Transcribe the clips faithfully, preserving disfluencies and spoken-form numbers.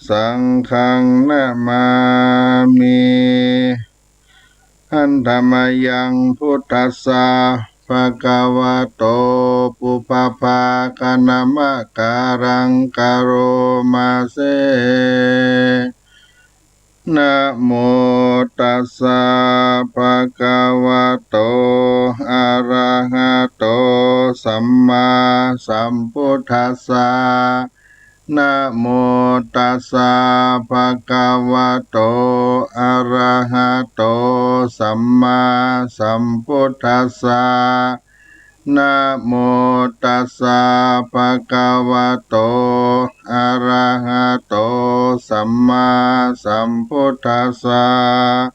สังฆังนะมามิ Handa mayaṃ buddhassa bhagavato pubbabhāganamakāraṃ karoma se. Namo tassa bhagavato arahato sammāsambuddhassa. Namo tassa bhagavato arahato sammāsambuddhassa. Namo tassa bhagavato arahato sammāsambuddhassa.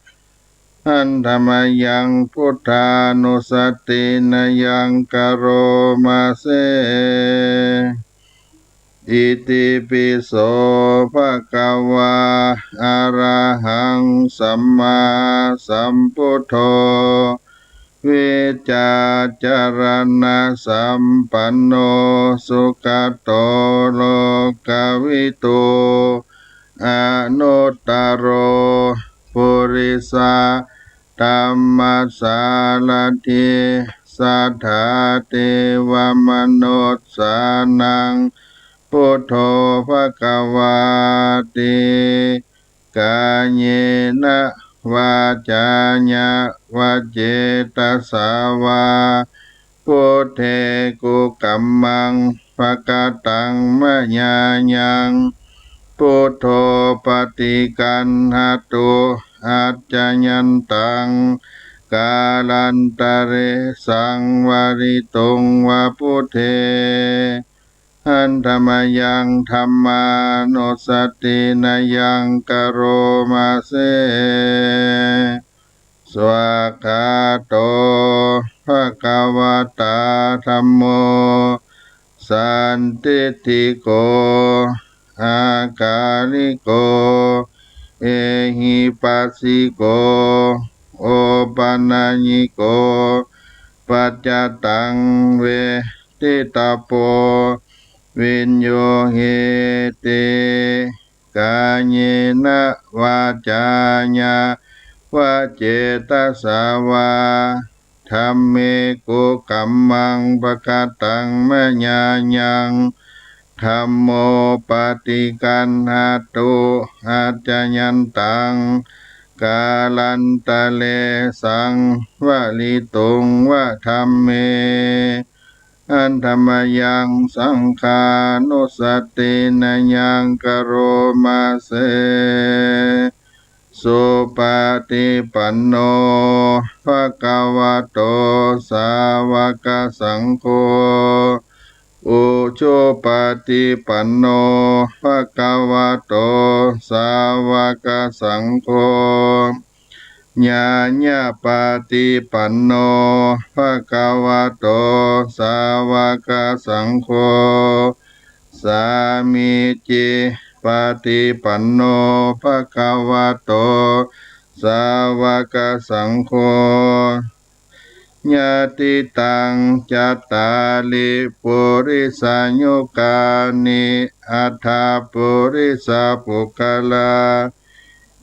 Handa mayaṃ buddhānussatinayaṃ karoma se. Itipi so bhagavā arahaṃ sammāsambuddho vijjācaraṇasampanno sugato lokavidū anuttaro purisadammasārathi satthā devamanussānaṃ buddho bhagavāti. Kāyena vācāya va cetasā vā buddhe kukammaṃ pakataṃ mayā yaṃ buddho paṭiggaṇhatu accayantaṃ kālantare saṃvarituṃ va buddhe. Handa mayaṃ dhammānussatinayaṃ karoma se. Svākkhāto bhagavatā dhammo sandiṭṭhiko akāliko ehipassiko opanayiko paccattaṃ veditabbo viññūhīti. Kāyena vācāya va cetasā vā dhamme kukammaṃ pakataṃ mayā yaṃ dhammo paṭiggaṇhatu accayantaṃ kālantare saṃvarituṃ va dhamme. Handa mayaṃ saṅghānussatinayaṃ karoma se. Supaṭipanno bhagavato sāvakasaṅgho ujupaṭipanno bhagavato sāvakasaṅgho ñāyapaṭipanno bhagavato sāvakasaṅgho sāmīcipaṭipanno bhagavato sāvakasaṅgho yadidaṃ cattāri purisayugāni aṭṭha purisapuggalā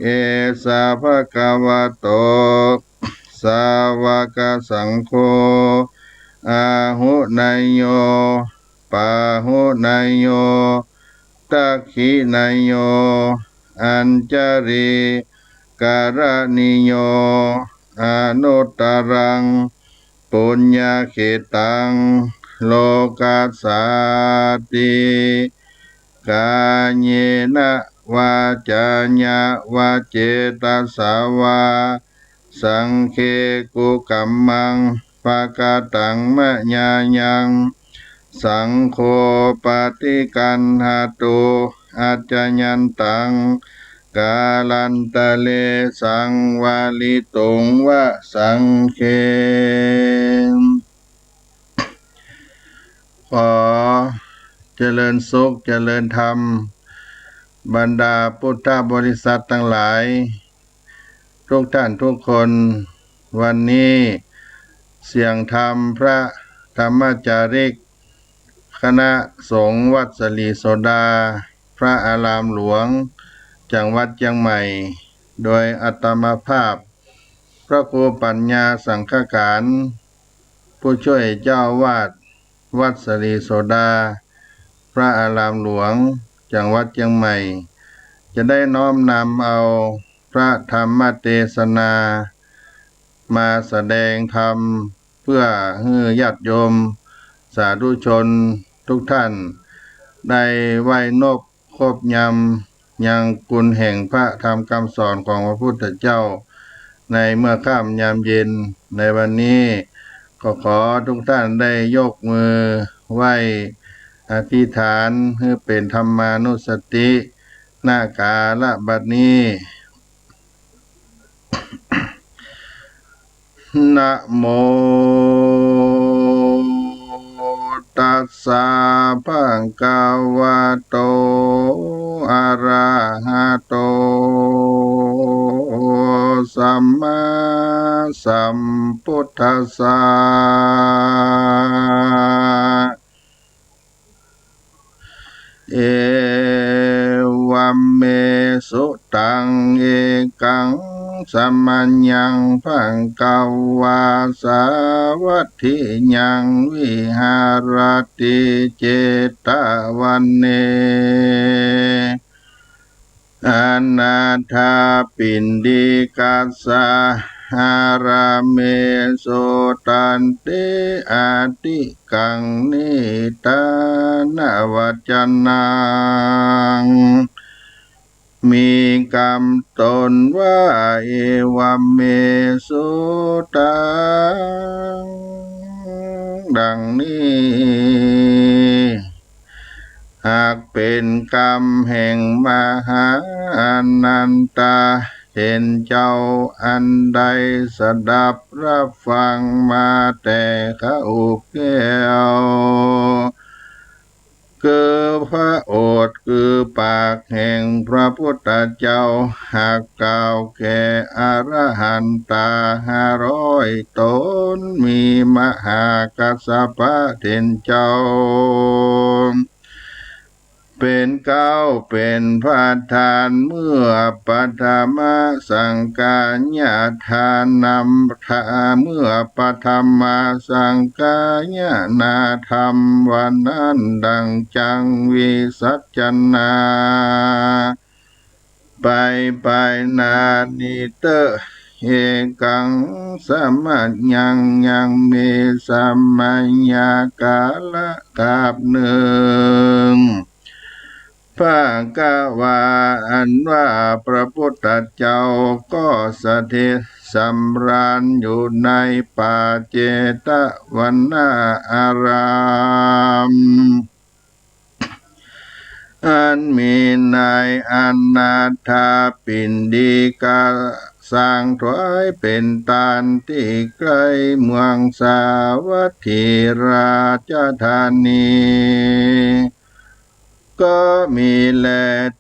esa bhagavato sāvakasaṅgho āhuneyyo pāhuneyyo dakkhiṇeyyo añjalikaraṇīyo anuttaraṃ puññakkhettaṃ lokassāti. Kāyena vācāya va cetasā vā saṅghe kukammaṃ pakataṃ mayā yaṃ saṅgho paṭiggaṇhatu accayantaṃ kālantare saṃvarituṃ va saṅghe. ขอเจริญสุขเจริญธรรม บรรดาพุทธบริษัทตังหลาย ทุกท่านทุกคน วันนี้เสียงธรรมพระธรรมจาริก คณะสงฆ์วัดสลีโสดา พระอารามหลวง จังหวัดเจียงใหม่ โดยอาตมาภาพ พระครูปัญญาสังฆการ ผู้ช่วยเจ้าอาวาสวัดศรีโสดา พระอารามหลวง จังหวัดเจียงใหม่ จะได้น้อมนำเอาพระธรรมเตสนา มาแสดงธรรม เพื่อหื้อญาติโยมสาธุชนทุกท่าน ได้ไหว้นบครบยำยังคุณแห่งพระธรรมคำสอนของพระพุทธเจ้า ในเมื่อค่ำยามเย็นในวันนี้ ก็ขอทุกท่านได้ยกมือไหว้อธิษฐาน หื้อเป๋นธรรมานุสติ ณ กาละบัดนี้ นะโม ตัสสะ ภะคะวะโต อะระหะโต สัมมาสัมพุทธัสสะ เอวัมเม สุตัง เอกัง สะมะยัง ภะคะวา สาวัตถิยัง วิหะระติ เจตะวะเน อนาถาปิณฑิกัสสะ อารามเม สุตันติ อะทิกัง นิทานะวัจจะนัง มีกำต้นว่า เอวัมเม สุตัง ดังนี้ หากเป๋นกำแห่งมหาอานันทะเถรเจ้า อันได้สดับรับฟังมาแต่เขาแก้ว คือพระโอษฐ์ คือปากแห่งพระพุทธเจ้า หากกล่าวแก่อรหันตาห้าร้อยต๋น มีมหากัสสปะเถรเจ้า เป๋นเก๊า เป๋นประธาน เมื่อปฐมสังฆายทานนำ เมื่อปฐมสังฆายนาธรรมวันนั้น ดังจักวิสัชนา ไปไปนานิเตอะ เอกัง สะมะยัง ยังมีสะมะยะกาละคาบนึ่ง ภะคะวา อันว่าพระพุทธเจ้าก็สถิตสำราญอยู่ในป่าเจตวันนะอาราม อันมีนายอนาถาปิณฑิกะ สร้างถวายเป๋นตานตี้ใก้เมืองสาวัตถีราชธานี ก็มีแล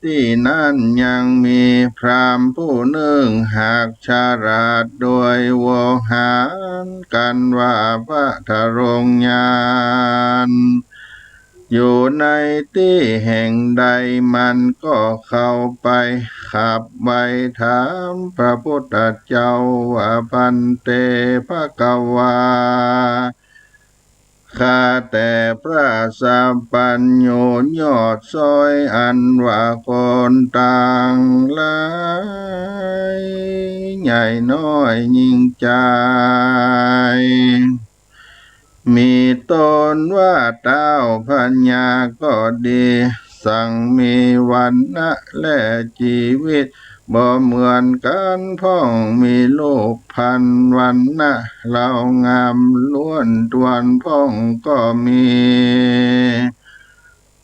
ตี้นั้นยังมีพราหมณ์ผู้นึ่ง หากฉลาดโดยโวหาร กั๋นว่าพระทรงญาณ อยู่ในตี้แห่งใด มันก็เข้าไปขับไหว้ถามพระพุทธเจ้าว่า ภันเต ภะคะวา ข้าแต่พระสัพพัญญูยอดซ้อย อันว่าคนตังหลาย ใหญ่น้อยหญิงจาย มีต้นว่าต้าวพญาก็ดี สังมีวรรณะและจีวิตบ่เหมือนกั๋น พ่องมีลูกพรรณวรรณะเหล่างามล้วนต้วน พ่องก็มี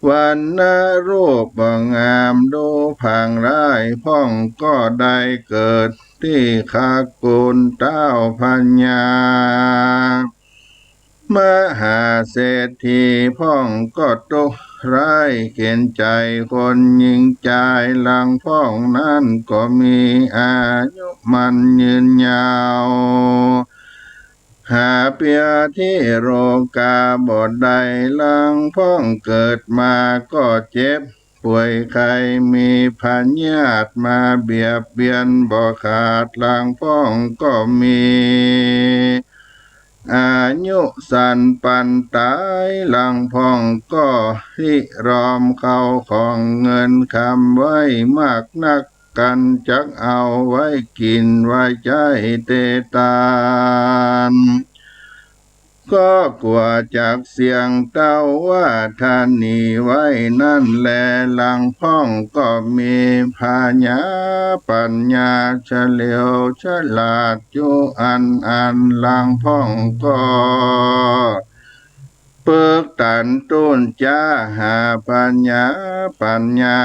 วรรณะรูปบ่งามดูผางร้าย พ่องก็ได้เกิดตี้ขกุลต้าวพญา มหาเศรษฐี พ่องก็ตุ๊กข์ร้ายเข็ญใจ๋ คนหญิงจายหลังพ่องนั้นก็มีอายุมั่นยืนยาว หาเปียธิโรคาบ่ได้ หลังพ่องเกิดมาก็เจ็บ ป่วยไข้ มีพยาธิมาเบียดเบียนบ่ขาด หลังพ่องก็มี อายุสั้นปานต๋าย หลังพ่องก็ริรอมเข้าของเงินคำไว้มากนัก กันจักเอาไว้กิ๋นไว้ใจ๊เตตาน ก็กั๋วจักเสี่ยงเต้าว่าถ้าหนีไว้นั้นแล หลังพ่องก็มีผญาปั๋ญญาเฉลียวฉลาดอยู่อันอัน หลังพ่องก็ ปึกตันตุ๊นจ๊าหาผญาปั๋ญญา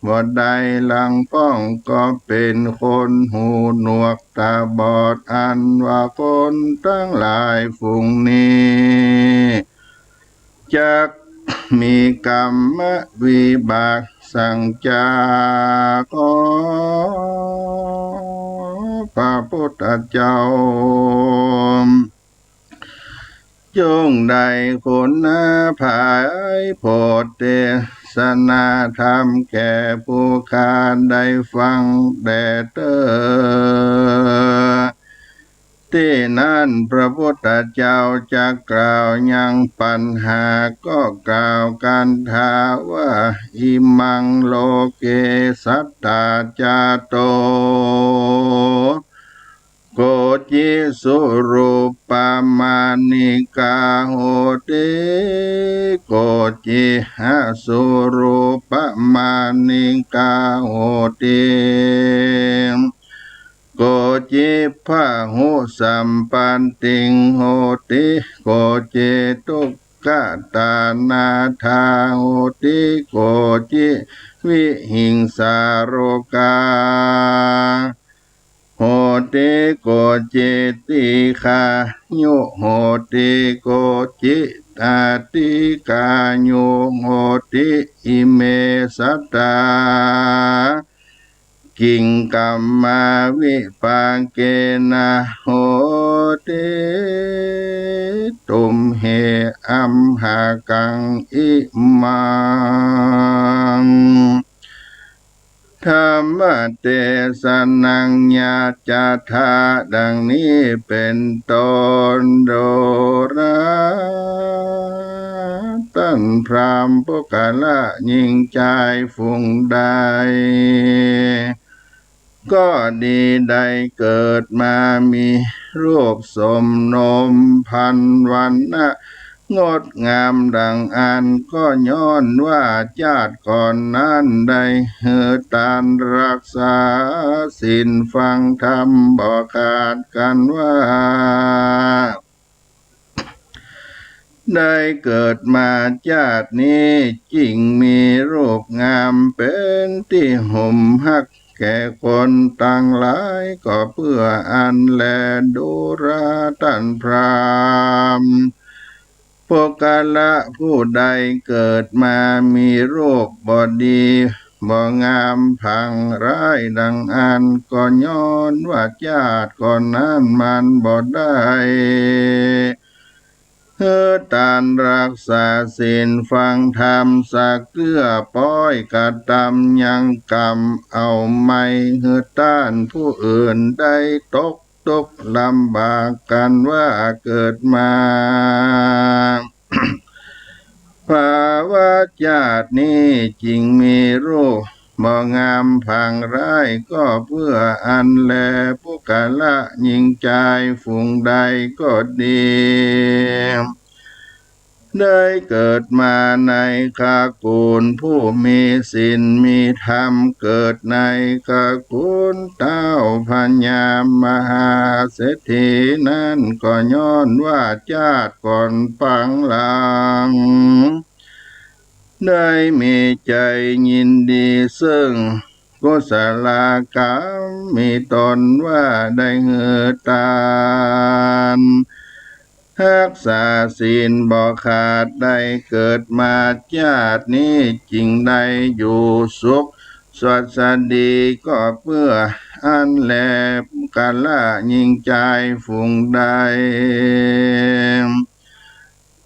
บ่ได้ หลังพ่องก็เป๋นคนหูหนวกต๋าบอด อันว่าคนตังหลายฝูงนี้ จักมีกรรมวิบากสังจา ขอพระพุทธเจ้า จงได้คุณาผายโผดเตสนาธรรมแก่ผู้ข้าได้ฟังแด่เต๊อ ตี้นั้นพระพุทธเจ้าจักกล่าวยังปัญหา ก็กล่าวกันถาว่า อิมังโลเกสัตตาจาโต โกจิสุรูปมาณิกาโหติ โกจิอสุรูปมาณิกาโหติ โกจิพหุสัมปัตติงโหติ โกจิทุกขตานาทาโหติ โกจิวิหิงสาโรกา โหติ โกจิติฆายุโหติ โกจิอาทิกายุโหติ อิเมสัตตา กิงกัมมาวิปาเกนะ โหติ ตุมเห อัมหากัง อิมัง ธัมมเตสนัง ยาจาทา ดังนี้เป๋นต้น ดูรา ต้านพราหมณ์ปุคคละญิงจายฝูงใด ก็ดีได้เกิดมามีรูปสมนมพรรณวรรณะ งดงามดังอั้น ก็ย้อนว่าจาติก่อนนั้นได้หื้อตานรักษาศีลฟังธรรมบ่ขาดกั๋นว่า ได้เกิดมาจาตินี้จึงมีรูปงามเป๋นตี้ห่มฮักแก่คนตังหลาย ก็เปื้ออั้นแล ดูราต้านพราหมณ์ ปุคคละผู้ใดเกิดมามีรูปบ่ดี บ่งามผางร้ายดังอั้น ก็ย้อนว่าจาติก่อนนั้นมันบ่ได้หื้อตานรักษาศีลฟังธรรม สักเกื้อป๊อยกระตำยังกรรมเอาไม้หื้อต้านผู้อื่นได้ตก ทุกข์ลำบากกั๋นว่าเกิดมา ภาวะจาตินี้จึงมีรูปบ่งามผางร้าย ก็เปื้ออั้นแล ปุคคละญิงจายฝูงใดก็ดี ได้เกิดมาในขะกู๋ลผู้มีศีลมีธรรม เกิดในขะกู๋ลต้าวพญามหาเศรษฐีนั้น ก็ย้อนว่าจาติก่อนปางหลัง ได้มีใจ๋ยินดีเซิ่งกุศลกรรมมีต๋นว่าได้หื้อตาน ฮักษาศีลบ่ขาด ได้เกิดมาจาตินี้จึงได้อยู่สุขสวัสดี ก็เปื้ออั้นแล ปุคคละญิงจายฝูงใด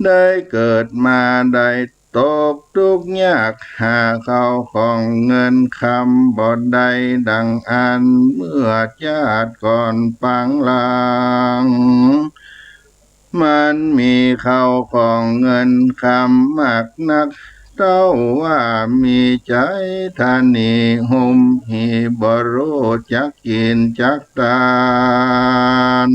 ได้เกิดมาได้ ตกตุ๊กข์ยาก หาเข้าของเงินคำบ่ได้ดังอั้น เมื่อจาติก่อนปางหลัง มันมีเข้าของเงินคำมากนัก เต้าว่ามีใจ๋ถนี ห่มหี่บ่ฮู้จักกิ๋นจักตาน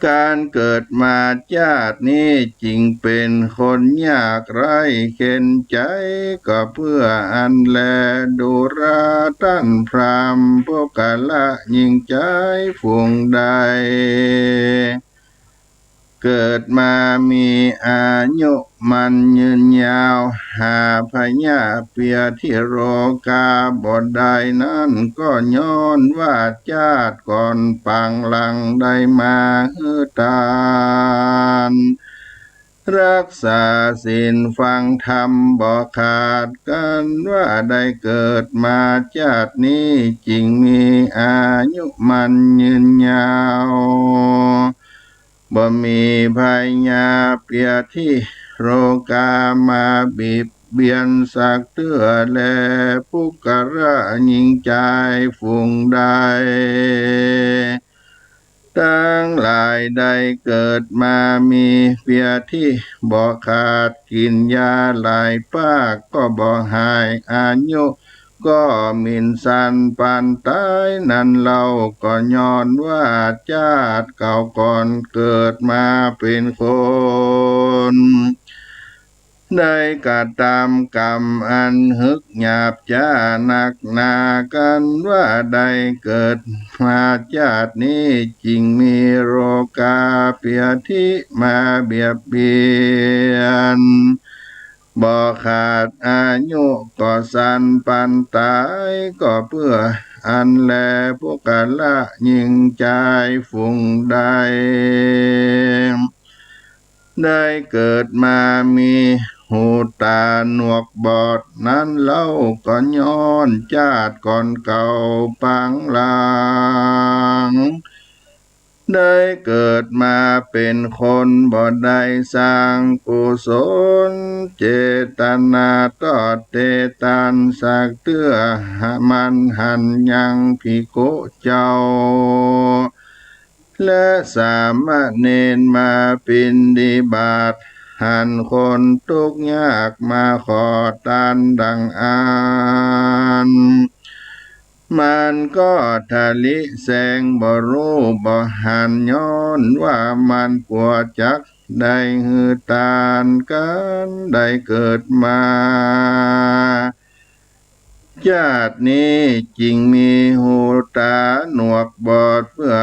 ก๋านเกิดมาจาตินี้จึงเป๋นคนยากไร้เข็ญใจ๋ ก็เปื้ออั้นแล ดูราต้านพราหมณ์ ปุคคละหญิงจายฝูงใด เกิดมามีอายุมั่นยืนยาว หาพยาเปียธิโรคาบ่ได้นั้น ก็ย้อนว่าจาติก่อนปางหลังได้มาหื้อตาน รักษาศีลฟังธรรมบ่ขาด กันว่าได้เกิดมาจาตินี้ จึงมีอายุมั่นยืนยาว บ่มีพยาเปียธิโรคามาบีบเบียนสักเตื้อแล ปุคคละหญิงจายฝูงใด ตังหลายได้เกิดมามีเปียธิบ่ขาด กิ๋นยาหลายปากก็บ่หาย อายุก็หมิ่นสั้นปานต๋ายนั้นเล่า ก็ย้อนว่าจาติเก่าก่อนเกิดมาเป๋นคน ได้กระตำกรรมอันหึกหยาบจ๊านักหนา กันว่าได้เกิดมาจาตินี้ จึงมีโรคาเปียธิมาเบียดเบียน บ่ขาด อายุก็สั้นปานต๋าย ก็เปื้ออั้นแล ปุคคละหญิงจายฝูงใด ได้เกิดมามีหูต๋าหนวกบอดนั้นเล่า ก็ย้อนจาติก่อนเก่าปางหลัง ได้เกิดมาเป๋นคนบ่ได้สร้างกุศลเจตนาตอบเตตานสักเตื้อ หามันหันยังภิกขุเจ้า และสามเณรมาปิณฑบาต หันคนตุ๊กข์ยากมาขอตานดังอั้น มันก็ทะลิแสงบ่ฮู้บ่หัน ย้อนว่ามันกั๋วจักได้หื้อตาน กันได้เกิดมา จาตินี้จึงมีหูต๋าหนวกบอด เปื้อ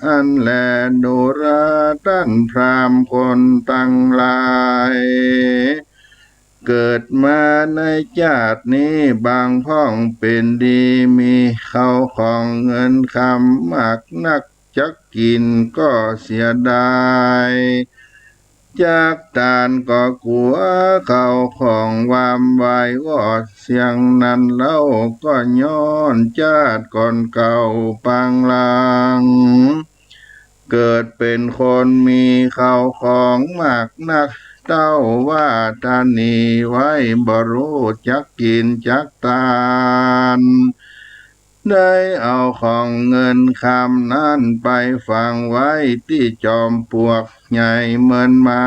อั้นแล ดูราต้านพราหมณ์คนตังหลาย เกิดมาในจาตินี้ บางพ่องเป๋นดี มีเข้าของเงินคำมากนัก จักกิ๋นก็เสียดาย จักตานก็กั๋วเข้าของวามวายวอด เสี้ยงนั้นเล่า ก็ย้อนจาติก่อนเก่าปางหลัง เกิดเป๋นคนมีเข้าของมากนัก เต้าว่าตระหนี่ไว้ บ่ฮู้จักกิ๋นจักตาน ได้เอาของเงินคำนั้นไปฝังไว้ตี้จอมปลวกใหญ่เมินมา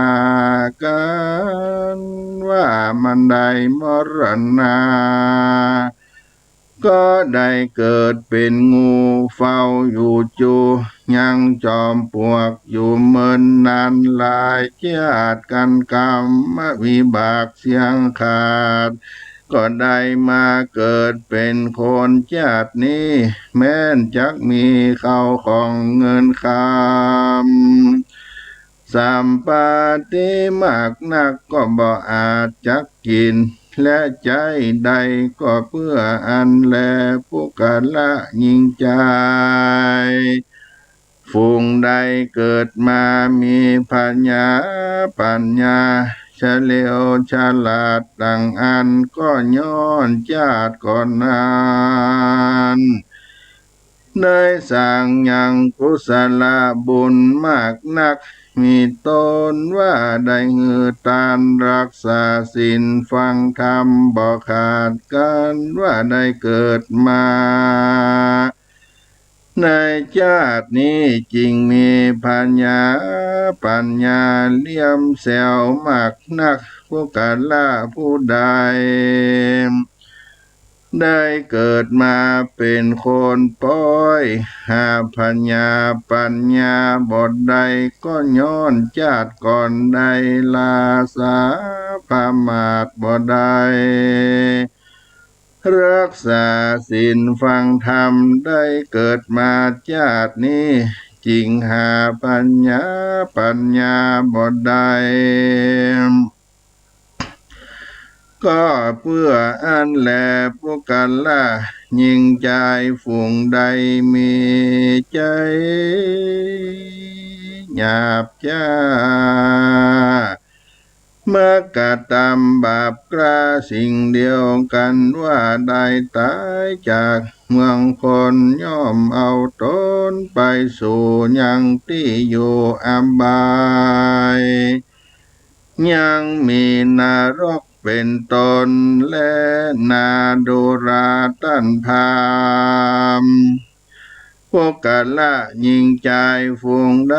กันว่ามันได้มรณา ก็ได้เกิดเป๋นงูเฝ้าอยู่จู่ ยังจอมปลวกอยู่เมินนานหลาย จาติกันกรรมวิบากเสี้ยงขาด ก็ได้มาเกิดเป๋นคนจาตินี้ แม้นจักมีเข้าของเงินคำ สัมปติมากนักก็บ่อาจจักกิ๋นและใจ๊ได้ ก็เปื้ออั้นแล ปุคคละหญิงจาย ฝูงใดเกิดมามีผญาปั๋ญญาเฉลียวฉลาดดังอั้น ก็ย้อนจาติก่อนนั้น ได้สร้างยังกุศลบุญมากนัก มีต้นว่าได้หื้อตาน ฮักษาศีลฟังธรรมบ่ขาดกั๋น ว่าได้เกิดมา ในจาตินี้จึงมีผญาปั๋ญญาเลี้ยมแซวมากนัก ปุคคละผู้ใด ได้เกิดมาเป๋นคนป๊อย หาผญาปั๋ญญาบ่ได้ ก็ย้อนจาติก่อนได้ ละสาประมาทบ่ได้ ฮักษาศีลฟังธรรม ได้เกิดมาจาตินี้ จึงหาผญาปั๋ญญาบ่ได้ ก็เปื้ออั้นแล ปุคคละญิงจายฝูงใด มีใจ๋หยาบจ๊า มักกระตำบาปกล้าสิ่งเดียวกั๋น ว่าได้ต๋ายจากเมืองคน ย่อมเอาต๋นไปสู่ยังตี้อยู่อบาย ยังมีนรกเป๋นต้น แลนาดูราต้านพราหมณ์ ปุคคละญิงจายฝูงใด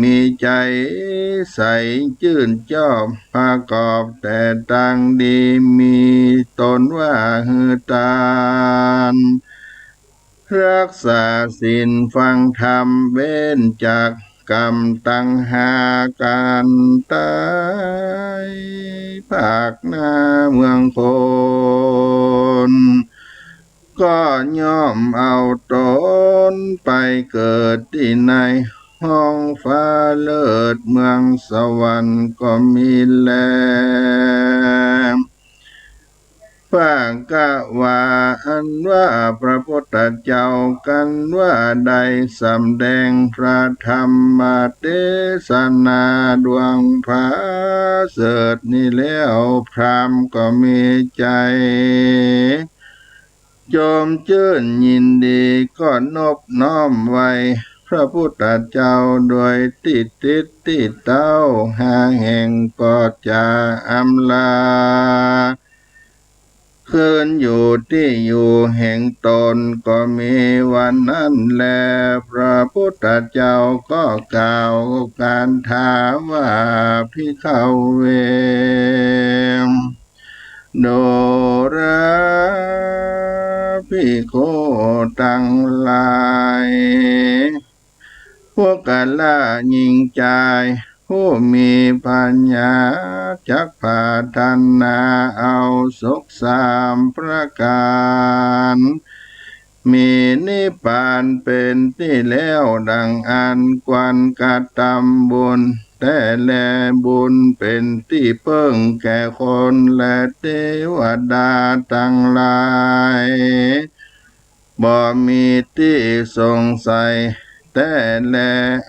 มีใจ๋ใสจื้นจอบ ประกอบแต่ตางดี มีต้นว่าหื้อตาน ฮักษาศีลฟังธรรม เว้นจากกรรมตังห้า ก๋านต๋ายภาคหน้าเมืองคน ก็ย่อมเอาต๋นไปเกิดตี้ในห้องฟ้าเลิศ เมืองสวรรค์ก็มีแล ภาควาอันว่าพระพุทธเจ้ากั๋นว่าได้สำแดงพระธรรมเตสนาดวงผาเสริฐนี้แล้ว พราหมณ์ก็มีใจ๋ จมจื้นยินดี ก็นบน้อมไหว้พระพุทธเจ้า โดยตี้ติดตี้เต๊า ห้าแห่งก็จะอำลา คืนอยู่ตี้อยู่แห่งต๋นก็มี วันนั้นแล พระพุทธเจ้าก็กล่าวคาถาว่า ภิกขเว ดูราภิกขุตังหลาย ปุคคละญิงจายผู้มีผญา จักผาถนาเอาสุขสามประก๋าน มีนิพพานเป๋นตี้แล้ว ดังอั้นควรกระตำบุญ แต๊แล บุญเป๋นตี้เปิ้งแก่คนและเตวดาตังหลาย บ่มีตี้สงสัยแต๊แล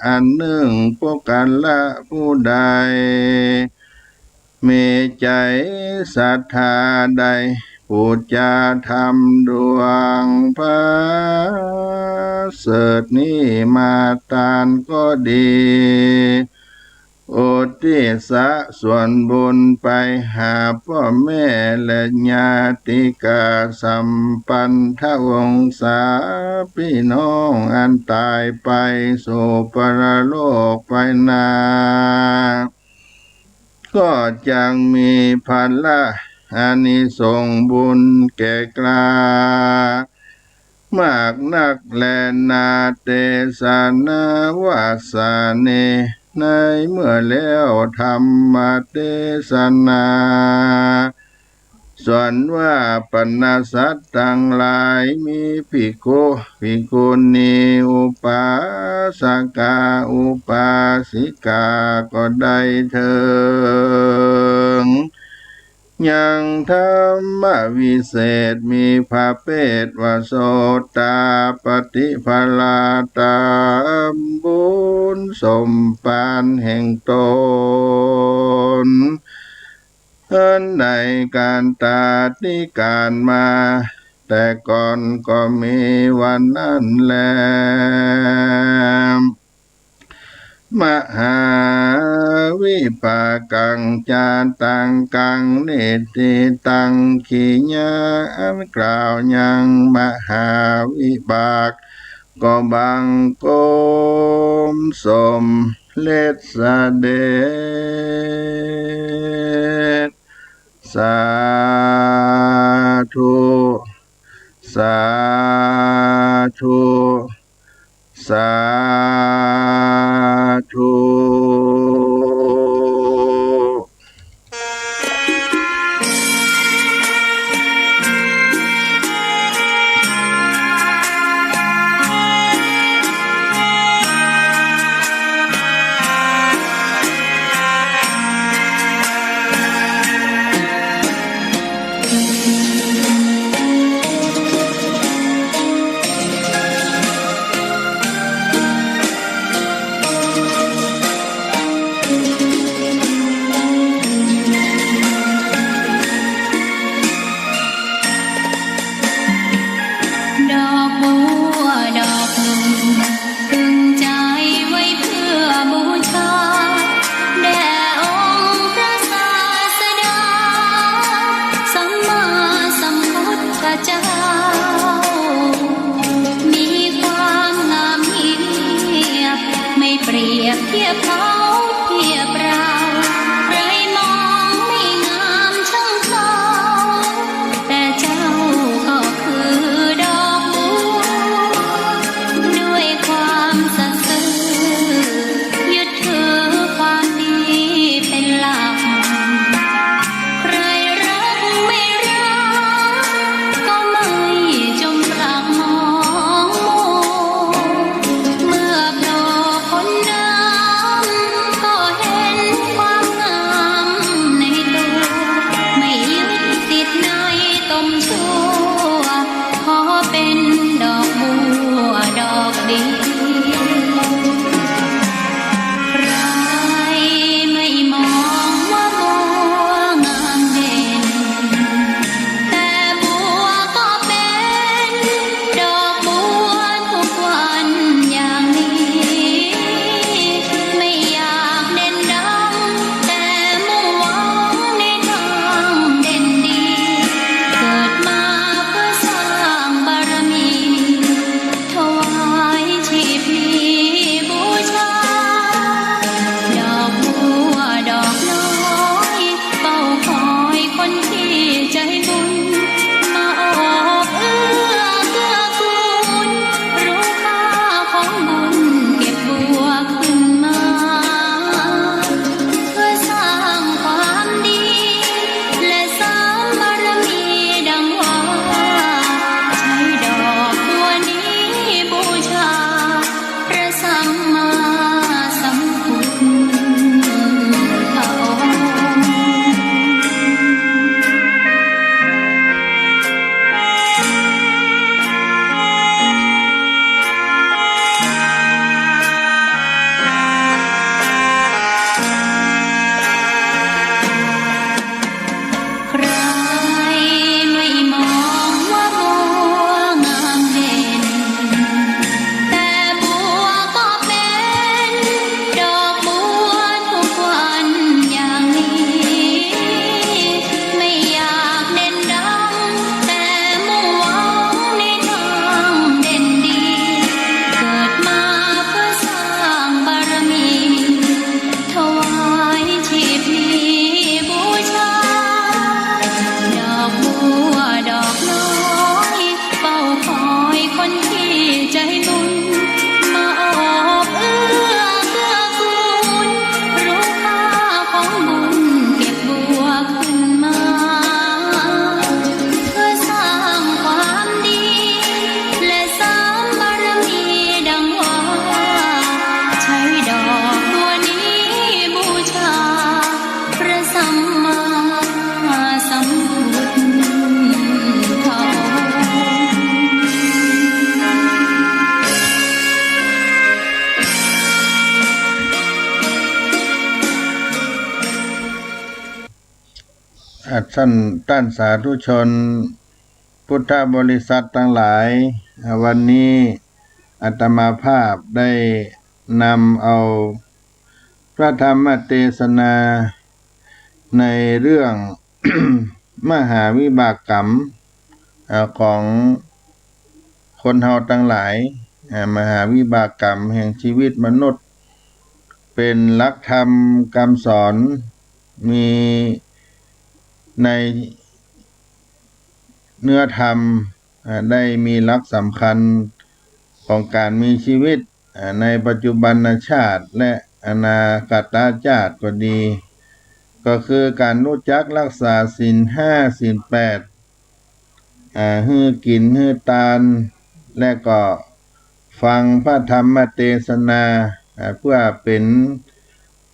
อันนึ่ง ปุคคละผู้ใด มีใจ๋ศรัทธาได้ปู๋จาธรรมดวงผาเสริฐนี้มา ตานก็ดี อุทิศส่วนบุญไปหาป้อแม่และญาติกาสัมปันธวงศา ปี้น้องอันต๋ายไปสู่ปรโลกไปนา ก็จักมีผละอานิสงส์บุญแก่กล้า มากนักแลนา เตสนาวาสาเน ในเมื่อแล้วธรรมเตสนา ส่วนว่าบรรดาสัตว์ตังหลาย มีภิกขุ ภิกขุณี อุปาสกา อุปาสิกา ก็ได้เถิง ยังธรรมวิเศษ มีประเภทว่า โสตาปัตติผละ ต๋ามบุญสมปานแห่งต๋น อันได้ก๋านตาตี้ก๋านมา แต่ก่อนก็มีวันนั้นแล มหาวิปากัง จาตัง กัง นิฏฐิตัง กิริยาอันกล่าวยังมหาวิบาก ก็บังคมสมเร็จเสด็จ สาธุ สาธุ สาธุ ดอกบัวดอกหนึ่ง ตึงใจไว้เพื่อบูชา แด่องค์พระศาสดา สัมมาสัมพุทธเจ้า มีความงามเยียบ ไม่เปรียบเทียบเขาเทียบเรา ใครมองไม่งามช่างเขา แต่เจ้าก็คือดอกบัว ด้วยความสัตย์ซื่อ ยึดถือความดีเป็นหลัก ใครรักไม่รัก ก็ไม่จงปรักมองมัว เมื่อโผล่พ้นน้ำ ก็เห็นความงามในตัว ไม่ยึดติดในตมชั่ว ขอเป็นดอกบัวดอกเดียว ใครไม่มองว่าบัวงามเด่น แต่บัวก็เป็นดอกบัวทุกวันอย่างนี้ ไม่อยากเด่นดัง แต่มุ่งหวังในทางเด่นดี เกิดมาเพื่อสร้างบารมี ถวายชีพนี้บูชา ดอกบัวดอกน้อย เฝ้าคอยคนที่ใจบุญ มาโอบเอื้อเกื้อกูล รู้ค่าของบุญ เก็บบัวขึ้นมา เพื่อสร้างความดี และสร้างบารมีดังว่า ใช้ดอกบัวนี้บูชา พระสัมมาสัมพุทธองค์ ใครไม่มองว่าบัวงามเด่น แต่บัวก็เป็นดอกบัวทุกวันอย่างนี้ ไม่อยากเด่นดัง แต่มุ่งหวังในทางเด่นดี เกิดมาเพื่อสร้างบารมี ถวายชีพนี้บูชา ดอกบัวดอกน้อย เฝ้าคอยคนที่ใจบุญ มาโอบเอื้อเกื้อกูล รู้ค่าของบุญ เก็บบัวขึ้นมา เพื่อสร้างความดี และสร้างบารมีดังว่า ใช้ดอกบัวนี้บูชา พระสัมมาสัมพุทธองค์ อ่ะ ท่าน ต้านสาธุชน พุทธบริษัทตังหลาย อ่า วันนี้อาตมาภาพได้นำเอาพระธรรมเตสนาในเรื่อง มหาวิบากกรรม อ่า ของคนเฮาตังหลาย อ่า มหาวิบากกรรมแห่งชีวิตมนุษย์ เป๋นหลักธรรมกำสอน มีในเนื้อธรรม อ่า ได้มีหลักสำคัญของก๋านมีชีวิต อ่า ในปัจจุบันชาติและอนาคตชาติก็ดี ก็คือก๋านฮู้จักรักษาศีลห้า ศีลแปด อ่า หื้อกิ๋นหื้อตาน และก็ฟังพระธรรมเตสนา อ่า เปื้อเป๋น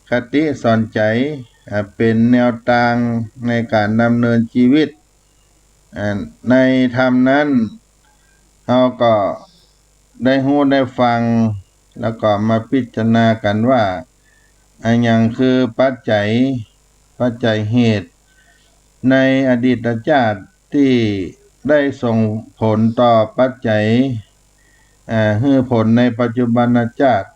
คติสอนใจ๋ อ่า เป๋นแนวตางในก๋านดำเนินชีวิต อ่า ในธรรมนั้น เฮาก็ได้ฮู้ได้ฟัง แล้วก็มาพิจารณากั๋นว่า อะหยังคือปัจจัย ปัจจัยเหตุ ในอดีตชาติตี้ได้ส่งผลต่อปัจจัย อ่า หื้อผลในปัจจุบันชาติ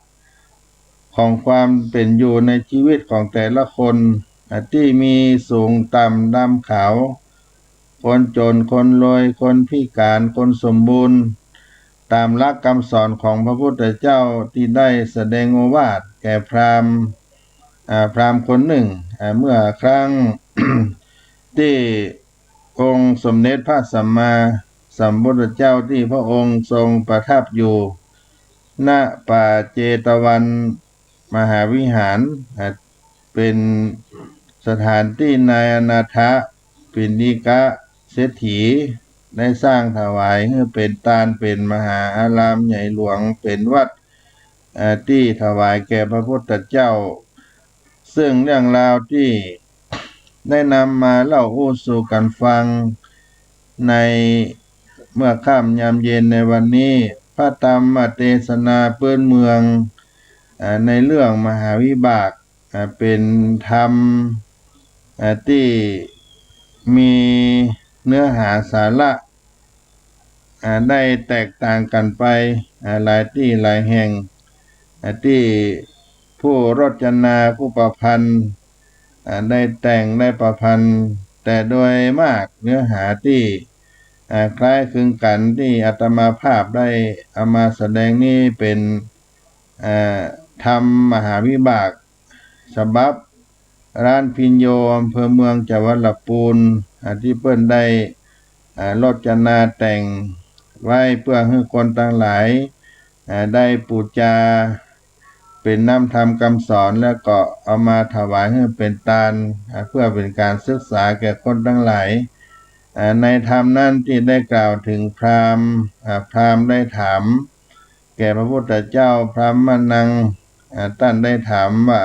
ของความเป๋นอยู่ในชีวิตของแต่ละคน อ่า ตี้มีสูงต่ำดำขาว คนจ๋น คนรวย คนพิก๋าน คนสมบูรณ์ ต๋ามหลักกำสอนของพระพุทธเจ้าตี้ได้แสดงโอวาทแก่พราหมณ์ อ่า พราหมณ์คนนึ่ง อ่า เมื่อครั้ง ตี้องค์สมเด็จพระสัมมาสัมพุทธเจ้าตี้พระองค์ทรงประทับอยู่ ณ ป่าเจตวันมหาวิหาร อ่า เป๋นสถานตี้นายอนาถปิณฑิกะเศรษฐี ได้สร้างถวายหื้อเป๋นตาน เป๋นมหาอารามใหญ่หลวง เป๋นวัด อ่า ตี้ถวายแก่พระพุทธเจ้า ซึ่งเรื่องราวตี้ได้นำมาเล่าอู้สู่กั๋นฟัง ในเมื่อค่ำยามเย็นในวันนี้ พระธรรมเตสนาปื๊นเมือง อ่า ในเรื่องมหาวิบาก อ่า เป๋นธรรม อ่า ตี้มีเนื้อหาสาระ อ่า ได้แตกต่างกั๋นไป อ่า หลายตี้หลายแห่ง อ่า ตี้ผู้รจนาผู้ประพันธ์ อ่า ได้แต่งได้ประพันธ์ แต่โดยมากเนื้อหาตี้ อ่า คล้ายคลึงกั๋นตี้อาตมาภาพได้เอามาแสดงนี้เป๋น อ่า ธรรมมหาวิบาก ฉบับร้านพิญโญ อำเภอเมืองจังหวัดละปูน อ่า ตี้เปิ้นได้ อ่า รจนาแต่งไว้เปื้อหื้อคนตังหลาย อ่า ได้ปู๋จา เป๋นน้ำธรรมกำสอน แล้วก็เอามาถวายหื้อเป๋นตาน อ่า เปื้อเป๋นก๋านศึกษาแก่คนตังหลาย อ่า ในธรรมนั้นตี้ได้กล่าวเถิงพราหมณ์ อ่า พราหมณ์ได้ถามแก่พระพุทธเจ้า พราหมณัง อ่า ต้านได้ถามว่า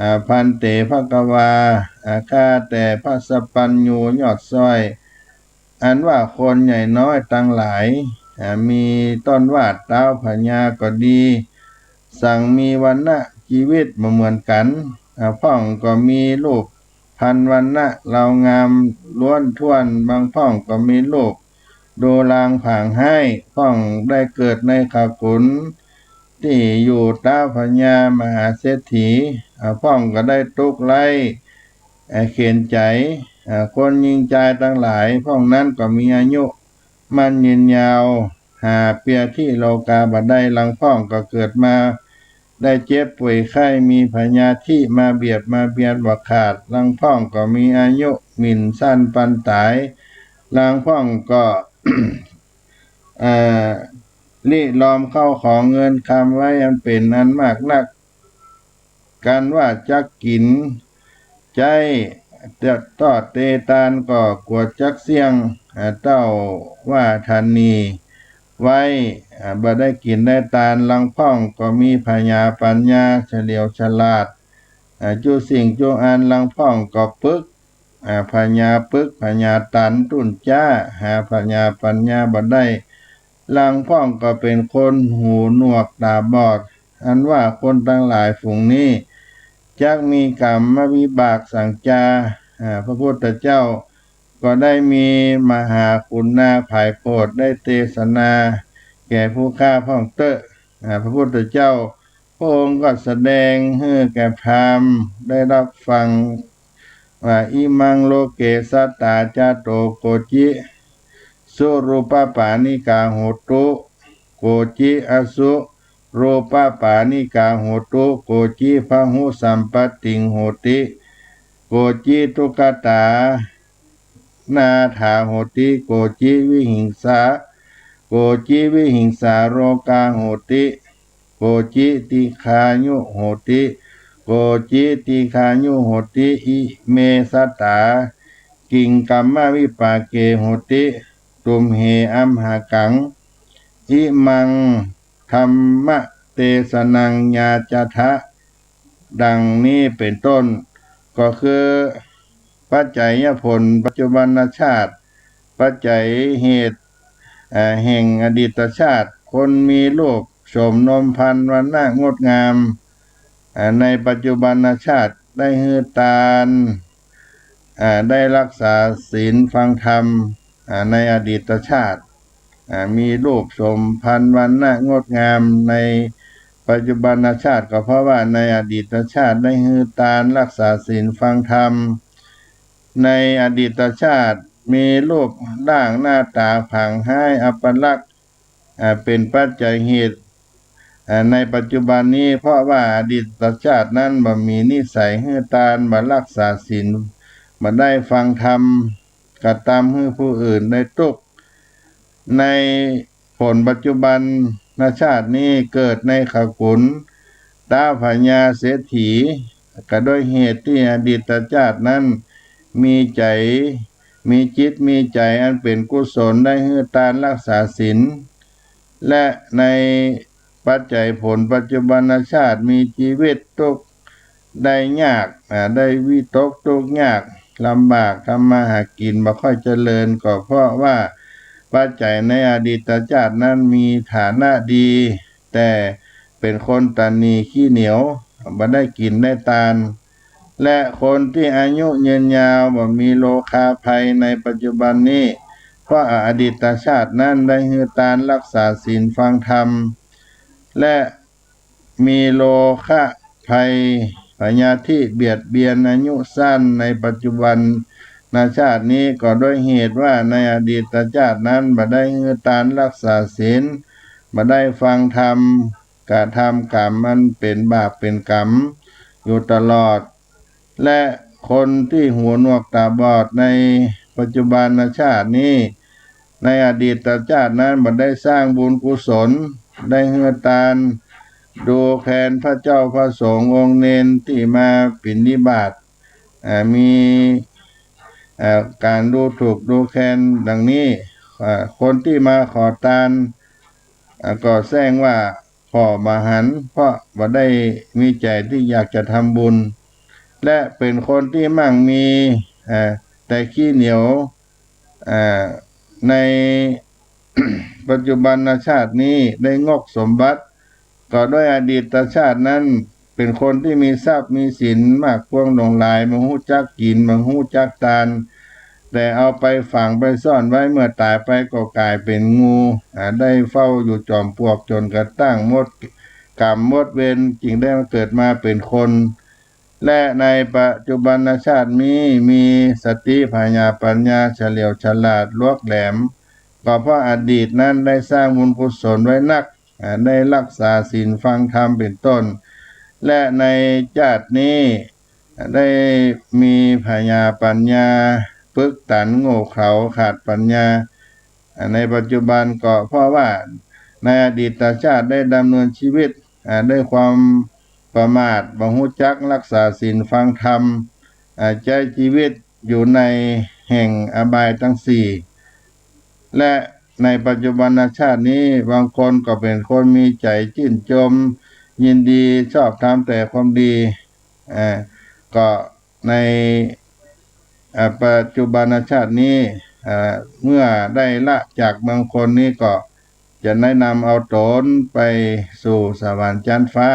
อ่า ภันเต ภะคะวา อ่า ข้าแต่พระสัพพัญญูยอดซ้อย อันว่าคนใหญ่น้อยตังหลาย อ่า มีต้นว่าท้าวพญาก็ดี สังมีวรรณะจีวิตบ่เหมือนกั๋น อ่า พ่องก็มีรูปพรรณวรรณะเลางามล้วนถ้วน บางพ่องก็มีรูปดูรางผางฮ้าย พ่องได้เกิดในขกุล ตี้อยู่ท้าวพญามหาเศรษฐี อ่า พ่องก็ได้ตุ๊กข์ไร้ อ่า เข็ญใจ๋ อ่า คนญิงจายตังหลาย พ่องนั้นก็มีอายุมั่นยืนยาว หาเปียธิโลกาบ่ได้ ลางพ่องก็เกิดมาได้เจ็บป่วยไข้ มีพยาธิมาเบียดมาเบียนบ่ขาด ลางพ่องก็มีอายุหมิ่นสั้นปานต๋าย ลางพ่องก็ เอ่อ ริลอมเข้าของเงินคำไว้อันเป๋นอันมากนัก กันว่าจักกิ๋นใจ๊ ตอดเตตานก็กั๋วจักเสี้ยง อ่า เต้าว่าธนีไว้ อ่า บ่ได้กิ๋นได้ตาน ลางพ่องก็มีผญาปั๋ญญาเฉลียวฉลาด อ่า จุสิ่งจุอัน ลางพ่องก็ปึก อ่า ผญาปึก ผญาตัน ตุ้นจ๊า หาผญาปั๋ญญาบ่ได้ ลางพ่องก็เป๋นคนหูหนวกต๋าบอด อันว่าคนตังหลายฝูงนี้ จักมีกรรมวิบากสังจา อ่า พระพุทธเจ้า ก็ได้มีมหาขุนนางฝ่ายโปรดได้เตสนาแก่ผู้ข้าพ่องเต๊อะ อ่า พระพุทธเจ้า พระองค์ก็แสดงหื้อแก่พราหมณ์ได้รับฟังว่า อิมังโลเกสัตตา จัตโต โกจิ สุรูปปาณิกา โหตุ โกจิ อสุรูปปาณิกา โหตุ โกจิ พหุสัมปตติง โหติ โกจิ ทุกขตา นาถา โหติ โกจิ วิหิงสา โกจิ วิหิงสาโรกา โหติ โกจิ ติฆายุ โหติ โกจิ ติฆายุ โหติ อิเม สัตตา กิงกัมมะวิปาเก โหติ ตุมเห อัมหากัง อิมัง ธัมมะเตสนัง ยาจาทะ ดังนี้เป็นต้น ก็คือปัจจัยผลปัจจุบันชาติ ปัจจัยเหตุ เอ่อ แห่งอดีตชาติ คนมีรูปโฉมนมพรรณวรรณะงดงาม เอ่อ ในปัจจุบันชาติได้หื้อตาน เอ่อ ได้รักษาศีลฟังธรรม เอ่อ ในอดีตชาติ อ่า มีรูปโฉมพรรณวรรณะงดงามในปัจจุบันชาติ ก็เพราะว่าในอดีตชาติได้หื้อตานรักษาศีลฟังธรรม ในอดีตชาติมีรูปร่างหน้าตาผางฮ้ายอัปลักษณ์ อ่า เป็นปัจจัยเหตุ อ่า ในปัจจุบันนี้ เพราะว่าอดีตชาตินั้นบ่มีนิสัยหื้อตาน บ่รักษาศีล บ่ได้ฟังธรรม กระตำหื้อผู้อื่นได้ตุ๊กข์ ในผลปัจจุบันชาตินี้เกิดในขกุลท้าวพญาเศรษฐี ก็ด้วยเหตุที่อดีตชาตินั้นมีใจ๋ มีจิตมีใจ๋อันเป็นกุศล ได้หื้อตานรักษาศีล และในปัจจัยผลปัจจุบันชาติมีชีวิตทุกข์ได้ยาก อ่า ได้วิตกทุกข์ยากลำบาก ทำมาหากินบ่ค่อยเจริญ ก็เพราะว่าปัจจัยในอดีตชาตินั้นมีฐานะดี แต่เป็นคนตนีขี้เหนียว บ่ได้กิ๋นได้ตาน และคนที่อายุยืนยาว บ่มีโรคาภัยในปัจจุบันนี้ เพราะอดีตชาตินั้นได้หื้อตานรักษาศีลฟังธรรม และมีโรคาภัยพยาธิเบียดเบียนอายุสั้นในปัจจุบันชาตินี้ ก็ด้วยเหตุว่าในอดีตชาตินั้นบ่ได้หื้อตานรักษาศีล บ่ได้ฟังธรรม กระทำกรรมอันเป็นบาปเป็นกรรมอยู่ตลอด และคนที่หูหนวกตาบอดในปัจจุบันชาตินี้ ในอดีตชาตินั้นบ่ได้สร้างบุญกุศล ได้หื้อตานดูแคลนพระเจ้าพระสงฆ์องค์เณรที่มาบิณฑบาต อ่า มี อ่า การดูถูกดูแคลนดังนี้ อ่า คนที่มาขอตาน อ่า ก็แสดงว่าผ่อบ่หัน เพราะบ่ได้มีใจ๋ที่อยากจะทำบุญ และเป็นคนที่มั่งมี อ่า แต่ขี้เหนียว อ่า ในปัจจุบันชาตินี้ได้งกสมบัติ ก็ด้วยอดีตชาตินั้นเป็นคนที่มีทรัพย์มีสินมากกว้างหลวงหลาย บ่ฮู้จักกิ๋น บ่ฮู้จักตาน แต่เอาไปฝังไปซ่อนไว้ เมื่อต๋ายไปก็ก๋ายเป๋นงู อ่า ได้เฝ้าอยู่จอมปลวกจ๋นกระทั่งหมดกรรมหมดเวร จึงได้มาเกิดมาเป๋นคน และในปัจจุบันชาตินี้มีสติปัญญา ปัญญาเฉลียวฉลาดลวกแหลม ก็เพราะอดีตนั้นได้สร้างบุญกุศลไว้นัก อ่า ได้รักษาศีลฟังธรรมเป็นต้น และในชาตินี้ได้มีปัญญาปัญญาปึกตันโง่เขลาขาดปัญญา อ่า ในปัจจุบันก็เพราะว่าในอดีตชาติได้ดำเนินชีวิต อ่า ด้วยความประมาท บ่ฮู้จักรักษาศีลฟังธรรม อ่า ใจ๊ชีวิตอยู่ในแห่งอบายตังสี่ และในปัจจุบันชาตินี้บางคนก็เป๋นคนมีใจ๋จื้นจมยินดี ชอบทำแต่ความดี อ่า ก็ใน อ่า ปัจจุบันชาตินี้ อ่า เมื่อได้ละจากเมืองคนนี้ก็จะได้นำเอาต๋นไปสู่สวรรค์จั๊นฟ้า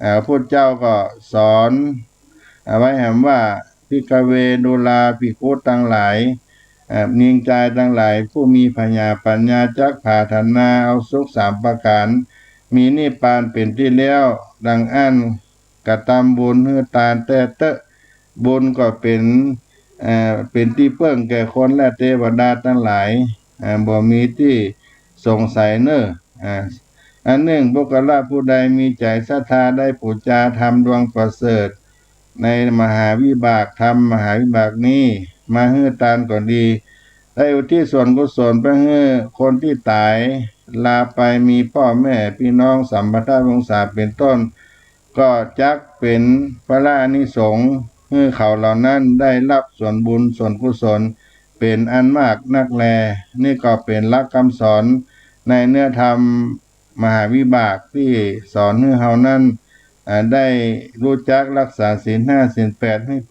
อ่า พุทธเจ้าก็สอนเอาไว้แหมว่า ภิกขเว ดูราภิกขุตังหลาย เอ่อ ญิงจายตังหลาย ผู้มีผญาปั๋ญญาจักผาถนาเอาสุขสามประก๋าน มีนิพพานเป๋นตี้แล้ว ดังอั้น กระตำบุญหื้อตานแต๊เต๊อะ บุญก็เป๋น เอ่อ เป๋นตี้เปิ้งแก่คนและเตวดาตังหลาย เอ่อ บ่มีตี้สงสัยเน่อ อ่า อันนึ่ง ปุคคละผู้ใดมีใจ๋ศรัทธาได้ปู๋จาธรรมดวงประเสริฐ ในมหาวิบากธรรมมหาวิบากนี้ มาหื้อตานก็ดี ได้อุทิศส่วนกุศลไปหื้อคนตี้ต๋ายลาไป มีป้อแม่ปี้น้องสัมพันธวงศาเป๋นต้น ก็จักเป๋นผลอานิสงส์ หื้อเขาเหล่านั้นได้ฮับส่วนบุญส่วนกุศลเป๋นอันมากนักแล นี่ก็เป๋นหลักกำสอนในเนื้อธรรมมหาวิบากตี้สอนหื้อเฮานั้น อ่า ได้ฮู้จักฮักษาศีลห้าศีลแปดหื้อ